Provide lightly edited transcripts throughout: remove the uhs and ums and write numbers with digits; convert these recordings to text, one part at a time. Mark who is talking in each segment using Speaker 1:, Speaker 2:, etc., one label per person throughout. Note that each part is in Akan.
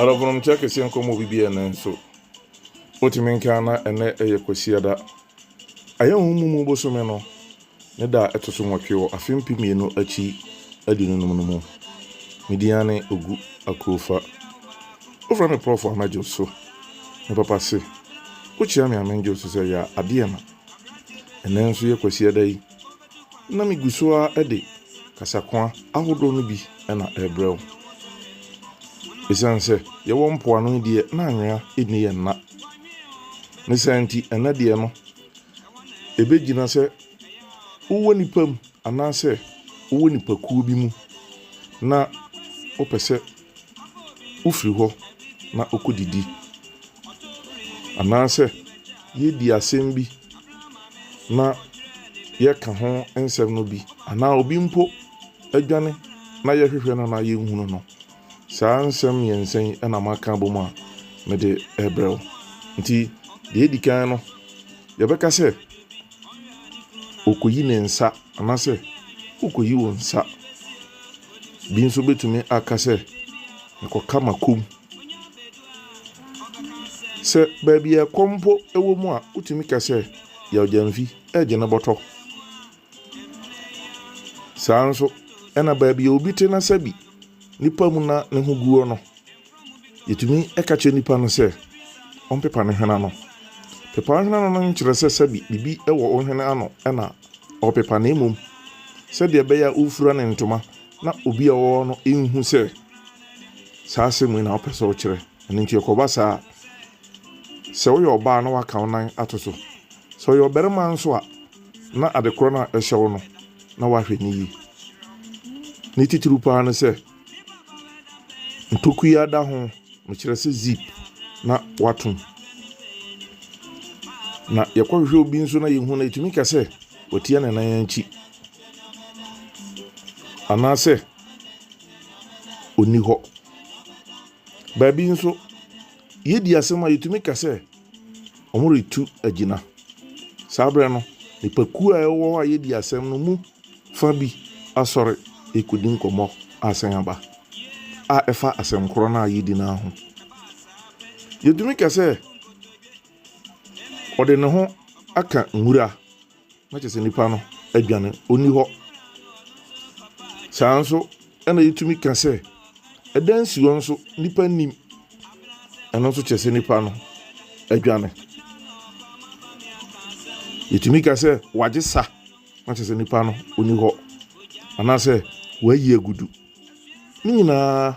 Speaker 1: Adɔfonom nkyɛ kɛseɛ nkɔmmɔ obi bi ɛnɛ nso. Wotumi nka na ɛnɛ ɛyɛ Kwasiada. Ayɛ ho mu bosome no ne da a ɛto so 8 wɔ afe 2025 no mu. Me din ane Ogu Akurofa. Wofrɛ me Prɔfo a mɛgye wo so. Me papa se, wokyia me a mengye wo so sɛ yɛ adeɛ na. Ɛnɛ nso yɛ Kwasiada yi, na megu so ara de kasakoa ahodoɔ no bi na ɛrebrɛ wo. Ɛsiane sɛ yɛwɔ mpoano yi deɛ na anwea nni yɛn nna. Ne saa nti ɛnɛ deɛ no, ɛbɛgyina sɛ wowɔ nnipa mu anaasɛ wowɔ nnipakuo bi mu na wopɛ sɛ wofiri hɔ na wokɔdidi anaasɛ yɛredi asɛm bi na yɛka ho nsɛm no bi anaa obi mpo adwane na yɛhwehwɛ no na yɛnhunu no. Saa nsɛm mmiɛnsa yi na maka abom a mede rebrɛ wo. Nti deɛ ɛdi kan no, yɛbɛka sɛ ɔkɔyi ne nsa anaasɛ wokɔyi wo nsa. Bi nso bɛtumi aka sɛ mekɔka makom. Sɛ baabi a ɛkɔm mpo wɔ mu a, wotumi ka sɛ Yaw Gyamfi regye ne bɔtɔ. Saa ara nso na baabi a obi te na sɛbi nipa mu na ne ho guɔ no, yɛtumi ka kyerɛ nipa no sɛ ɔmpepa ne hwene ano. Pepa wo hwene ano no nkyerɛ sɛ sɛbi biribi wɔ wo hwene ano na ɔrepepa na mmom sɛdeɛ ɛbɛyɛ a wofura ne ntoma na obi a ɔwɔ hɔ no nhu sɛ saa asɛm yi na wopɛ sɛ wokyerɛ. Ɛno nti ɛkɔba saa a, sɛ woyɛ ɔbaa na woaka wo nan ato so. Sɛ ɔyɛ ɔbarima nso a, na ade korɔ no a ɛhyɛ wo no, na woahwɛ no yie. Ne titiriw paa ne sɛ, ntokua da ho, mekyerɛ sɛ zip, na woatom. Na yɛkɔhwehwɛ obi nso na yɛhu no, yɛtumi ka sɛ watia ne nan akyi. Anaasɛ ɔnni hɔ. Baabi nso, yɛdi asɛm a yɛtumi ka sɛ wɔretu agyina. Saa berɛ no, nnipakuo a ɛwɔ hɔ a yɛdi asɛm no mu fa bi asɔre rekɔdi nkɔmmɔ asan aba a ɛfa asɛm korɔ no a yɛdi no ara ho. Yɛtumi ka sɛ ɔde ne ho aka nwura. na kyerɛ sɛ nipa no adwane, ɔnni hɔ. Saa nso ɛna yɛtumi ka sɛ ɛdan si hɔ nso nipa nnim. Ɛno nso kyerɛ sɛ nipa no adwane. Yɛtumi ka sɛ wagye sa, na kyerɛ sɛ nipa no ɔnni hɔ. Anaasɛ wayi agudu. Ne nyinaa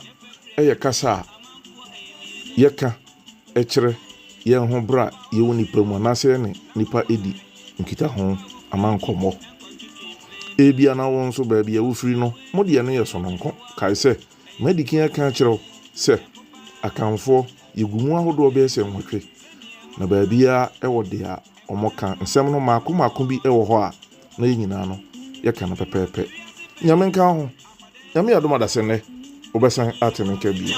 Speaker 1: yɛ kasa a yɛka kyerɛ yɛn ho bere a yɛwɔ nnipa mu anaasɛ yɛne nnipa di nkitaho anaa nkɔmmɔ. Ebia na wo nso baabi a wofiri no, mo deɛ no yɛ sononko. Kae sɛ, madi kan aka akyerɛ wo sɛ Akanfoɔ, yɛgu mu ahodoɔ bɛyɛ sɛ nwɔtwe, na baabiara wɔ deɛ wɔka. Nsɛm no mmaako mmaako bi wɔ hɔ a, na yɛn nyinaa no yɛka no pɛpɛɛpɛ. Nyame nka wo ho. Nyame yɛ adom a dasɛ nnɛ wobɛsan ate me nka bio.